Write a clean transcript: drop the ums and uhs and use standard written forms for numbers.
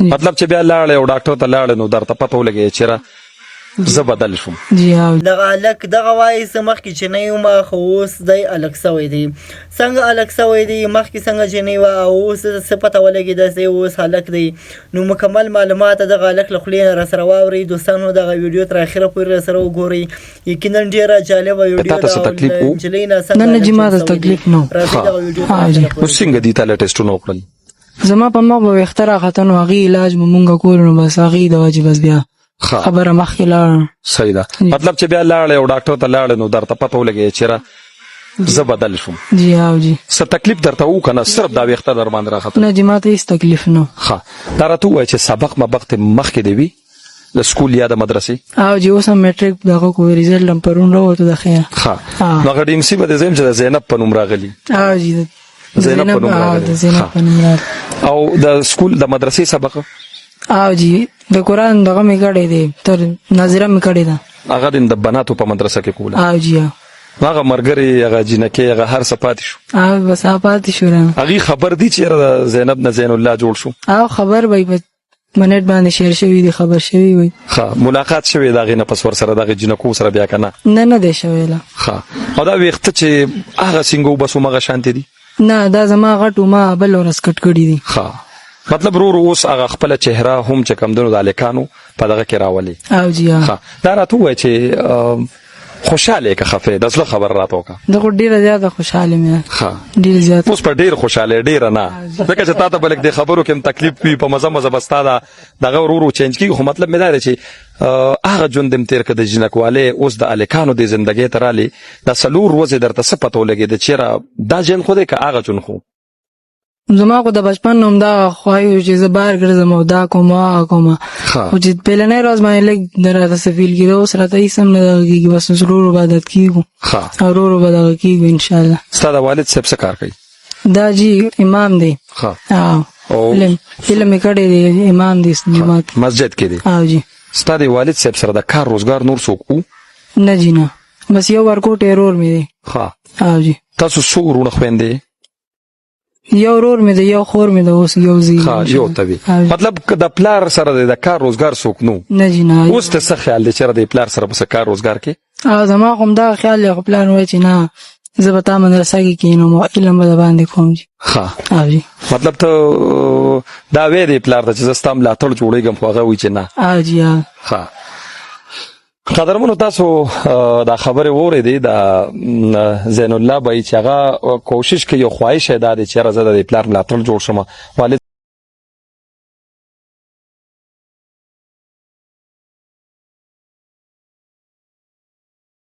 مطلب چې بیا لاړې او ډاکټر ته لاړې نو درته پته ولګي چې را زه بدل شوم. جی ها. دغه هلک دغه وایي زه مخکې جنۍ وم خو اوس دی هلک سوی دی. څنګه هلک سوی دی؟ مخکې څنګه جنۍ وه او اوس څه پته ولګېده چې اوس هلک دی. نو مکمل معلومات دغه هلک له خولې نه راسره واورئ. دوستانو دغه ویډیو تر اخره پورې راسره وګورئ. یقینا ډیره جالبه ویډیو تا ته ده څه او تکلیف له وو؟ نجلۍ نه څنګه نه نه هلک جی جوړ ما ته سوی دی. تکلیف نه و. راځئ ښه. دغه ویډیو تر ها جی. اخره نو پورې. څنګه دي تاله ټیسټونه وکړل؟ زما په مخ به ویښته راختل نو هغې علاج به مونږ کول نو بس هغې د وجې بس بیا ښه. خبره مخکې لاړه. صحیح ده. مطلب چې بیا لاړې او ډاکټر ته لاړې نو درته پته ولګي چې را زه بدل شوم. جی ها جی. څه تکلیف درته وو کنه صرف دا ویښته در باندې راختل؟ نه جی ما ته هیڅ تکلیف نه. ښه دا راته ووایه چې سبق مبق ته مخکې دی وي د سکول یا د مدرسې؟ او جی اوس هم میټریک دغه کو ریزلټ هم پرون راوته د خیره. ښه نو هغه ډي ایم سي به د زیم چې د زینب په نوم راغلی. او جی زینب په نوم راغلی. د زینب په نوم راغلی. او د سکول د مدرسې سبق؟ او جی د قرآن دغه مې کړی دی تر ناظره مې کړې ده. هغه د بناتو په مدرسه کې کوله. او جی هغه مرګري هغه جینکې هغه هر څه پاتې شو. او بس هغه پاتې شو. هغه خبر دي چې زینب نه زین الله جوړ شو. او خبر به په منټ باندې شیر شوی دی خبر شوی وي. ښه ملاقات شوی دا غینه پس ور سره دغه جنکو سره بیا کنه؟ نه نه دی شوی لا. ښه او دا ویخته چې هغه څنګه وبس مغه شانتي دي؟ نه دا زما غټو ما بل ورځ کټ کړی دي. ښه مطلب رور اوس هغه خپل چهره هم چې کم دنو د الکانو په دغه کې راولي. او جی ښه دا راته وای چې خوشاله که خفه د زړه خبر راته وکړه. زه خو ډیره زیاته خوشاله مې. ښه ډیر زیات اوس په ډیر خوشاله ډیر نه ځکه چې تا ته بلک د خبرو کې تکلیف وي په مزه مزه بستا دا دغه ورورو چینج کیږي خو مطلب مې دا دی چې هغه ژوند دم تیر کړ د جنکواله اوس د الکانو د زندګۍ ترالی دا څلور ورځې درته څه پته ولګېده چې را دا ژوند خو دی که هغه ژوند خو؟ زما خو د بچپن نه همدا خواهش چې زه بهر ګرځم او دا کوم هغه کوم، خو چې پیلنۍ ورځ باندې لږ د راته څه فیل کېده اوس راته هېڅ هم نه دغه کېږي، بس اوس ورو ورو به عادت کېږو او ورو ورو به دغه کېږو انشاءالله. ستا د والد صاحب څه کار کوي؟ دا جی امام دی. ښه علم علم یې کړی دی، امام دی جومات مسجد کې دی. او جی ستا د والد صاحب سره د کار روزګار نور څوک وو؟ نه جی نه، بس یو ورکوټی ورور مې دی. ښه او جی تاسو څو وروڼه خویندې؟ یو ورور مې دی، یو خور مې ده، اوس یو زوی. ښه یو ته وي. مطلب که د پلار سره د کار روزګار څوک نو؟ نه جی نه. اوس ته څه خیال دی چېرې د پلار سره په څه کار روزګار کې؟ او زما خو همدا خیال دی، خو پلار وایي چې نه زه به تا مدرسه کې کښېنم او علم به د باندې کوم جی. ښه او جی مطلب ته دا وې دی پلار ته چې زه ستا ملاتړ جوړېږم خو هغه وایي چې نه. او جی ښه قدرمنو تاسو دا خبره اورې دي دا زین الله بای چې هغه کوشش کوي او خواهش دا دی چې راځه د پلار ملاتړ جوړ شم والد.